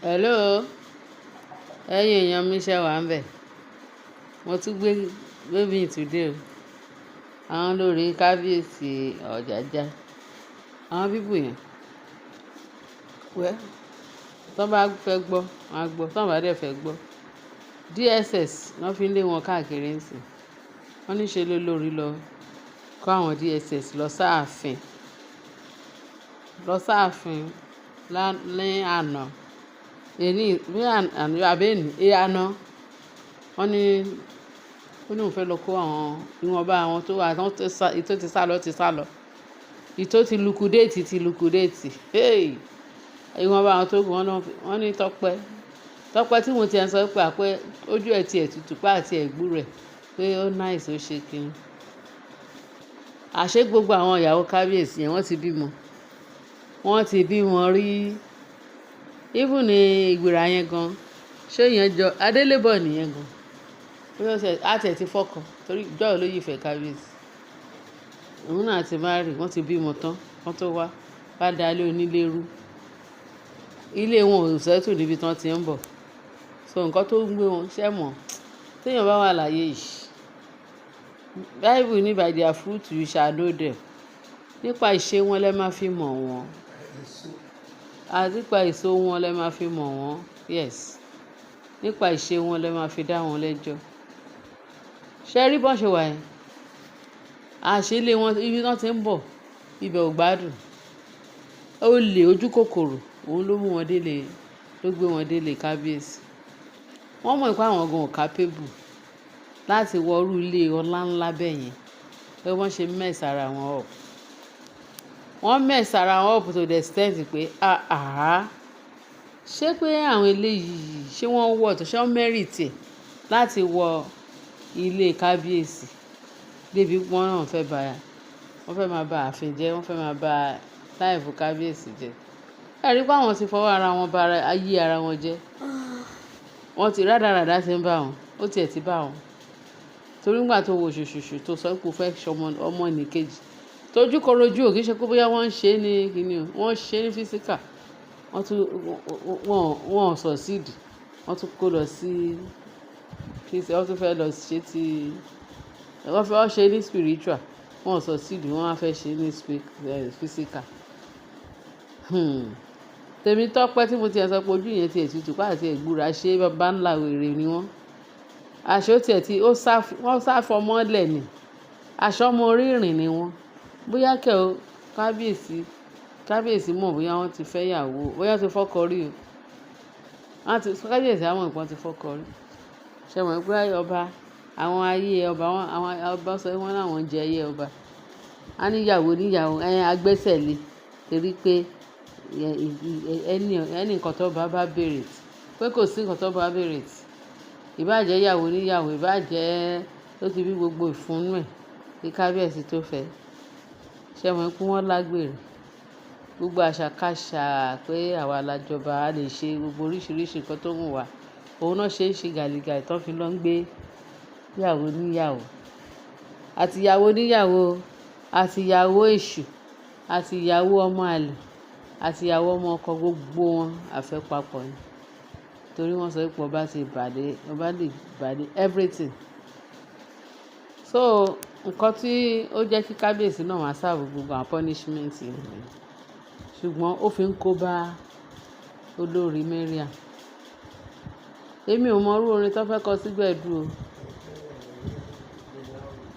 Hello, ẹ̀yin èèyàn mi, ṣé wà ńbẹ̀? Mo tún gbé baby today o. Àwọn olórí kábíyèsí Ọ̀jájá. Àwọn people yẹn. Well, tí wọ́n bá fẹ́ gbọ́, wọ́n á gbọ́. Tí wọ́n bá dẹ̀ fẹ́ gbọ́, DSS wọ́n fi ń lé wọn káàkiri ńsìn. Wọ́n ní ṣe lolórí lọ kó àwọn DSS lọ sáàfin, lọ sáàfin ní àná. Èní, bí àná àbí èní, àná. Wọ́n ní, ó ní òun fẹ́ lọ kó àwọn ìwọ̀nba àwọn tó wà, tó ti sálọ ti sálọ. Èyí tó ti liquidate ti liquidate. Hey! Ìwọ̀nba àwọn tó kù wọ́n ní Tọ́pẹ́. Tọ́pẹ́ tí mo ti ẹ̀ ń sọ pé àpé ojú ẹ ti ẹ̀ tutù pé àti ẹ̀ gbúrò ẹ̀ pé ó nice, ó ṣe kíni. Àṣé gbogbo àwọn ìyàwó kábíyèsí yẹn, wọ́n ti bímọ. Wọ́n ti bímọ rí. Even ní ìgbéra yẹn gan. Ṣé ìyẹn jọ Adélébọ̀ nìyẹn gan? Bóyá ó ṣe, á tiẹ̀ ti fọ́kọ torí ìjọ́ wo ló yìí fẹ́ kábíyèsí. Òun náà ti marry, wọ́n ti bímọ tán, wọ́n tó wá, wá da ilé onílé rú. Ilé wọn ò settle níbi tí wọ́n ti ń bọ̀. So nǹkan tó ń gbé wọn, ṣé mọ̀? Tí èèyàn bá wà láyé yìí, Bible ní, "By their fruit you shall know them." Nípa ìṣe wọn lẹ máa fi mọ̀ wọ́n. Àti nípa èso wọn lẹ máa fi mọ̀ wọ́n. Yes. Nípa ìṣe wọn lẹ máa fi dá wọn lẹ́jọ́. Ṣé rí bọ́n ṣe wà yẹn? Àṣé ilé wọn, ibi tí wọ́n ti ń bọ̀, ibẹ̀ ò gbádùn. Olè, ojú kòkòrò, òun ló mú wọn délé, ló gbé wọn délé kábíyèsí. Wọ́n mọ̀ pé àwọn gan ò capable láti wọ irú ilé ọlá ńlá bẹ́ẹ̀ yẹn. Bí wọ́n ṣe mess ara wọn up. Wọ́n mess ara wọn up to the extent pé, àhá, ṣé pé àwọn eléyìí, ṣé wọ́n wọ̀ tó, ṣé wọ́n merit ẹ̀ láti wọ ilé kábíyèsí débi wọ́n náà fẹ́ ba, wọ́n fẹ́ máa ba ààfin jẹ́, wọ́n fẹ́ máa ba life kábíyèsí jẹ́? Ẹ rí pé àwọn ti fọwọ́ ara wọn ba ayé ara wọn jẹ́. Wọ́n ti rádaràda tí ń bá wọn, ó tiẹ̀ ti bá wọn. Torí nígbà tó wo ṣùṣùṣù tó sọ pé o fẹ́ ṣọmọ ọmọ ní kejì, tójú korojú ò kì í ṣe pé bóyá wọ́n ń ṣe ní kíni o, wọ́n ṣe ní physical. Wọ́n tún, wọ́n succeed. Wọ́n tún kó lọ sí, wọ́n tún fẹ́ lọ ṣe tí, wọ́n fẹ́ ṣe ní spiritual. Wọ́n succeed, wọ́n á fẹ́ ṣe ní physical. Tèmi Tọ́pẹ́ tí mo ti ẹ sọ pé ojú yẹn ti ẹ̀ tutù pé àti ẹ̀gbúra, ṣé baba ńlá wèrè ni wọ́n. Aṣọ tí ẹ ti, ó sá, wọ́n sá fọmọ́lẹ̀ ni. Aṣọ ọmọ orí ìrìn ni wọ́n. Bóyá kẹ́ o, kábíyèsí, kábíyèsí mọ̀ bóyá wọ́n ti fẹ́ ìyàwó, bóyá wọ́n ti fọ́kọ rí o. Wọ́n ti, kábíyèsí á mọ̀ pé wọ́n ti fọ́kọ rí. Ṣé ẹ mọ̀ pé ọba, àwọn ayé ọba wọn, àwọn ọba sọ wọ́n láwọn ń jẹ ayé ọba. A ní ìyàwó níyàwó, ẹ agbẹ́sẹ̀ lé torí pé ẹni, ẹni nǹkan tó bá bá béèrè tí, pé kò sí nǹkan tó bá béèrè tí. Ìbá jẹ́ ìyàwó níyàwó, ìbá jẹ́ ó ti bí gbogbo ìfúnnu ẹ̀ kí kábíyèsí tó fẹ́. Ṣé ẹ mọ̀ pé wọ́n lágbèrè? Gbogbo àṣàkáṣà pé àwa la jọba, a lè ṣe gbogbo oríṣiríṣi nǹkan tó wù wá. Òun náà ṣe é ṣe gàlígàlí tó fi lọ ń gbé ìyàwó níyàwó. Àti ìyàwó níyàwó, àti ìyàwó èṣù, àti ìyàwó ọmọ àlè, àti ìyàwó ọmọ ọkọ, gbogbo wọn àfẹ́ papọ̀ ni. Torí wọ́n sọ pé ọba ti bàdé, ọba lè bàdé everything. So nǹkan tí ó jẹ́ kí kábíyèsí náà máa serve gbogbo àwọn punishment yìí. Ṣùgbọ́n ó fi ń kó bá olórí Mariam. Èmi ò mọ irú orin tó fẹ́ kọ sí gbẹ̀du o.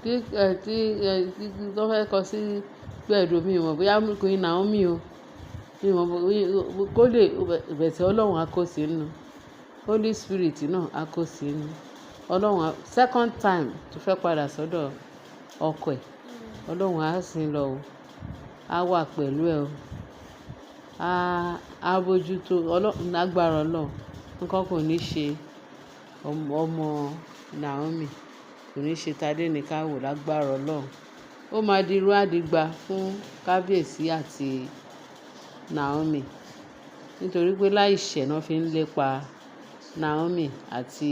Tí, ẹ, tí, ẹ, tí tó fẹ́ kọ sí gbẹ̀du, mi ò mọ̀ bóyá Queen Naomi o. Mi ò mọ̀ bóyá kó lè, bẹ̀tẹ̀ Ọlọ́run á kó sí inú. Holy Spirit náà á kó sí inú. Ọlọ́run á, second time tó fẹ́ padà sọ́dọ̀ ọkọ ẹ̀, Ọlọ́run á sin lọ o. Á wà pẹ̀lú ẹ o. Á, á bójú tó Ọlọ́run, lágbára Ọlọ́run. Nǹkan kò ní ṣe ọmọ Naomi, kò ní ṣe Tádéníkàwò lágbára Ọlọ́run. Ó máa di irú àdìgbà fún kábíyèsí àti Naomi. Nítorí pé láìṣẹ̀ náà fi ń lépa Naomi àti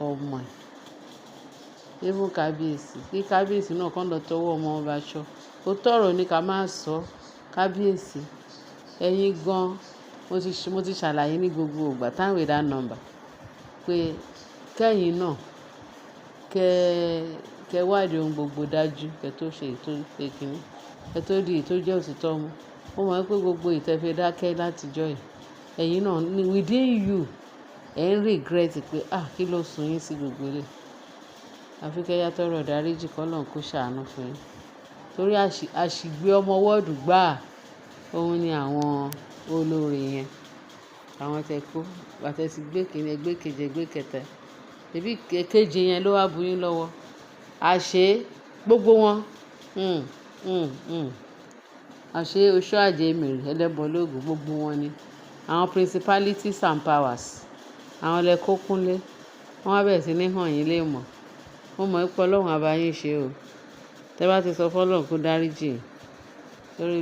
ọmọ ẹ̀. Even kábíyèsí, kí kábíyèsí náà kàn lọ tọwọ́ ọmọ ọba aṣọ. Ó tọ̀rọ̀ ní ká máa sọ kábíyèsí. Ẹ̀yin gan. Mo ti ṣàlàyé ní gbogbo ìgbà, time without number, pé kẹ́yìn náà kẹ́ wádìí ohun gbogbo dájú, kẹ́ tó ṣe èyí tó ṣe kíni, kẹ́ tó di èyí tó jẹ́ òtítọ́ mú. Mo mọ̀ wípé gbogbo èyí tẹ fi dákẹ́ látijọ́ yìí, ẹ̀yin náà ní within you, ẹ̀ ń regret pé, "Ah, kí ló sun yín sí gbogbo eléyìí?" Àfi kẹ́ yá tọrọ ìdáríjì k'Ọlọ́run kó ṣàánú fún yín. Torí àṣìgbé ọmọ wọ́ọ̀dù gbá, òun ni àwọn olórí yẹn. Àwọn tẹ kó, ìgbà tẹ ti gbé kíni, ẹ gbé kejì, ẹ gbé kẹta. Ẹbí kéje yẹn ló wá bu yín lọ́wọ́. Àṣé gbogbo wọn, Àṣé oṣó àjẹ́ emèrè ẹlẹ́bọ lóògùn gbogbo wọn ni. Àwọn principalities and powers, àwọn lẹ kó kúnlé. Wọ́n wá bẹ̀rẹ̀ sí ní hàn yín lé mọ̀. Mo mọ̀ wípé Ọlọ́run á bá yín ṣe o. Tẹ bá ti sọ fún Ọlọ́run kó dáríjì yín. Torí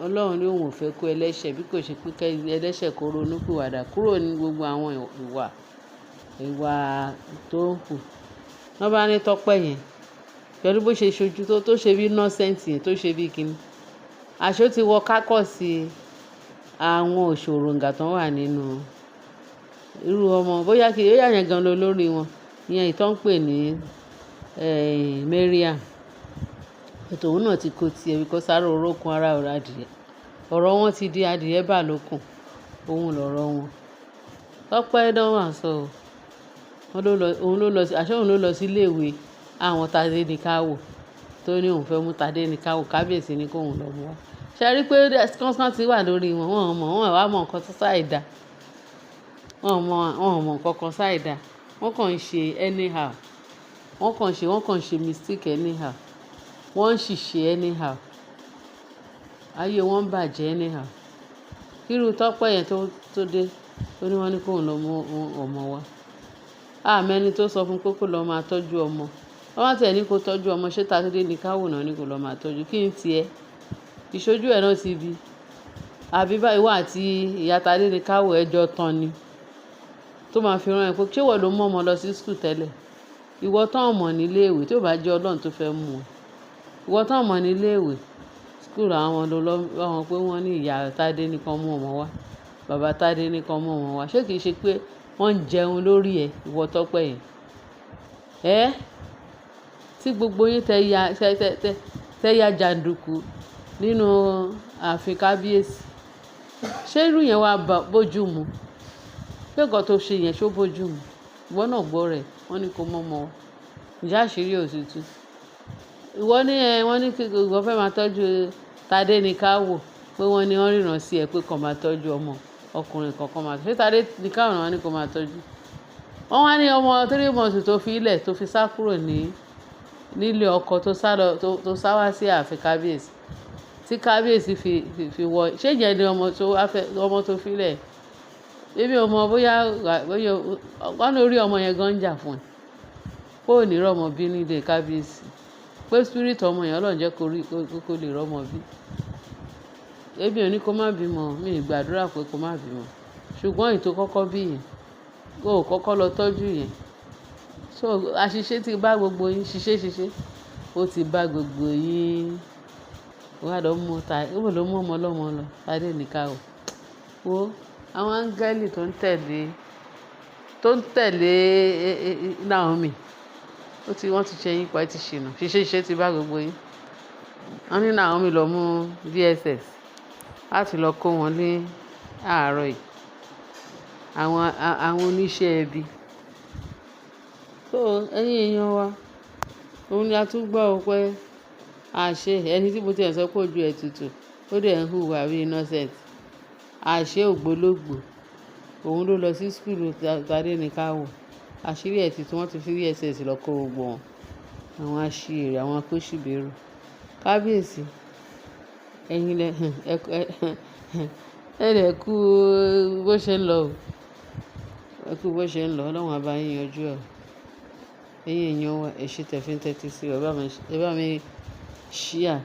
Ọlọ́run ní òun ò fẹ́ kú ẹlẹ́ṣẹ̀ bí kò ṣe pé kí ẹlẹ́ṣẹ̀ kó ronú pìwàdà kúrò ní gbogbo àwọn ìwà tó ń hù. Wọ́n bá ní Tọ́pẹ́ yẹn, pẹ̀lú bó ṣe ṣojú tó ṣe bí innocent yẹn, tó ṣe bí kíni. Àṣé ó ti wọ kákọ̀sí àwọn òṣòròǹgà tó wà nínú irú ọmọ, bóyá kí, bóyá yẹn gan lọ lórí wọn. Ìyẹn èyí tó ń pè ní, Mariam. Ètò òun náà ti kó ti ẹ because ara orókun ara ò adìyẹ. Ọ̀rọ̀ wọn ti di adìyẹ bà lókun. Òun lọ̀rọ̀ wọn. Tọ́pẹ́ náà wà sọ o. Wọ́n ló lọ, òun ló lọ sí, àṣé òun ló lọ sí ilé ìwé àwọn Tadéníkàwò tó ní òun fẹ́ mú Tadéníkàwò, kábíyèsí ní kó òun lọ mú wá. Ṣé ẹ rí pé constant wà lórí wọn? Wọ́n ò mọ̀, wọ́n wá mọ̀ nǹkan tó sáì dá. Wọ́n ò mọ̀ nǹkan kan sáì dá. Wọ́n kàn ń ṣe anyhow. Wọ́n kàn ń ṣe mistake anyhow. Wọ́n ń ṣìṣe anyhow. Ayé wọn ń bàjẹ́ anyhow. Kírú Tọ́pẹ́ yẹn tó dé, ó ní wọ́n ní kó òun lọ mú ọmọ wá. A mọ ẹni tó sọ fún pé kó lọ máa tọ́jú ọmọ. Wọ́n bá tiẹ̀ ní kó tọ́jú ọmọ, ṣé Tadéníkàwò náà ní kó lọ máa tọ́jú? Kí n ti ẹ? Ìṣojú ẹ náà ti bí. Àbí bá ìwọ àti ìyá Tadéníkàwò ẹ jọ tán ni. Tó máa fi rán ẹ pé ṣé ìwọ ló mú ọmọ lọ sí school tẹ́lẹ̀? Ìwọ tán mọ̀ ní ilé ìwé tí ò bá jẹ́ Ọlọ́run tó fẹ́ mú ẹ. Ìwọ tán mọ̀ ní ilé ìwé, school àwọn ló lọ bá wọn pé wọ́n ní ìyá Tádé ní kí wọ́n mú ọmọ wá. Bàbá Tádé ní kí wọ́n mú ọmọ wá. Ṣé kì í ṣe pé wọ́n ń jẹun lórí ẹ, ìwọ Tọ́pẹ́ yẹn? Ẹ́! Tí gbogbo yín tẹ ya jàndùkú nínú ààfin kábíyèsí. Ṣé irú yẹn wá bójú mu? Ṣé nǹkan tó ṣe yẹn ṣó bójú mu? Ìwọ náà gbọ́ rẹ̀, wọ́n ní kó mú ọmọ wá. Ǹjẹ́ àṣírí ò ti tú? Ìwọ ní ẹ, wọ́n ní kí ìwọ fẹ́ máa tọ́jú Tadéníkàwò pé wọ́n ní wọ́n ríran sí ẹ pé kó máa tọ́jú ọmọ ọkùnrin kan kan máa tọ́jú. Ṣé Tadéníkàwò náà wọ́n ní kó máa tọ́jú? Wọ́n wá ní ọmọ 3 months tó fi ilẹ̀ tó fi sá kúrò ní nílé ọkọ tó sá lọ tó sá wá sí ààfin kábíyèsí. Tí kábíyèsí fi wọ, ṣé ìyẹn ni ọmọ tó wá fẹ́, ọmọ tó fi lẹ̀? Èmi ò mọ̀ bóyá wọ́n ní orí ọmọ yẹn gan ń jà fún ẹ. Pé ò ní rọ́mọ bí nílé kábíyèsí. Pé spirit ọmọ yẹn Ọlọ́run jẹ́ kó rí kó lè rọ́mọ bí. Èmi ò ní kó má bímọ, mi ì gbàdúrà pé kó má bímọ. Ṣùgbọ́n èyí tó kọ́kọ́ bí yẹn, kó kọ́kọ́ lọ tọ́jú yẹn. So àṣìṣe tí bá gbogbo yín, ṣiṣẹ́ ṣiṣẹ́, ó ti bá gbogbo yín. Wá lọ mú ta, ó lọ mú ọmọ ọlọ́mọ lọ, Tadéníkàwò. Wo àwọn áńgẹ́lì tó ń tẹ̀lé Naomi. Wọ́n ti ṣe yín pa, ẹ ti ṣìnà. Ṣiṣẹ́ ṣiṣẹ́ ti bá gbogbo yín. Wọ́n ní Naomi lọ mú DSS láti lọ kó wọn ní àárọ̀ yìí. Àwọn oníṣẹ́ ibi. So ẹ̀yin èèyàn wa, òun ni a tún gbọ́ ọ pé àṣé ẹni tí mo ti ẹ̀ sọ pé ojú ẹ̀ tutù, ó dẹ̀ ń hùwà bí innocent. Àṣé ògbólógbòó, òun ló lọ sí school Tadéníkàwò. Àṣírí ẹ̀ ti tú, wọ́n ti fi DSS lọ kó gbogbo wọn. Àwọn aṣiwèrè, àwọn akóṣìbérò. Kábíyèsí, ẹ̀yin lẹ, ẹ dẹ̀ kú bó ṣe ń lọ o. Ẹ kú bó ṣe ń lọ, Ọlọ́run á bá yín yanjú ẹ o. Ẹ̀yin èèyàn wa, ẹ ṣé tẹ fi ń tẹ́tí sí wa. Ẹ bá mi share,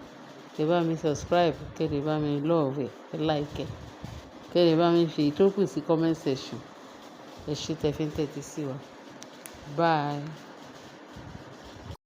ẹ bá mi subscribe, kí ẹ lè bá mi love ẹ, like ẹ, kí ẹ lè bá mi fi ìtókù sí comment section. Ẹ ṣé tẹ fi ń tẹ́tí sí wa. Bye.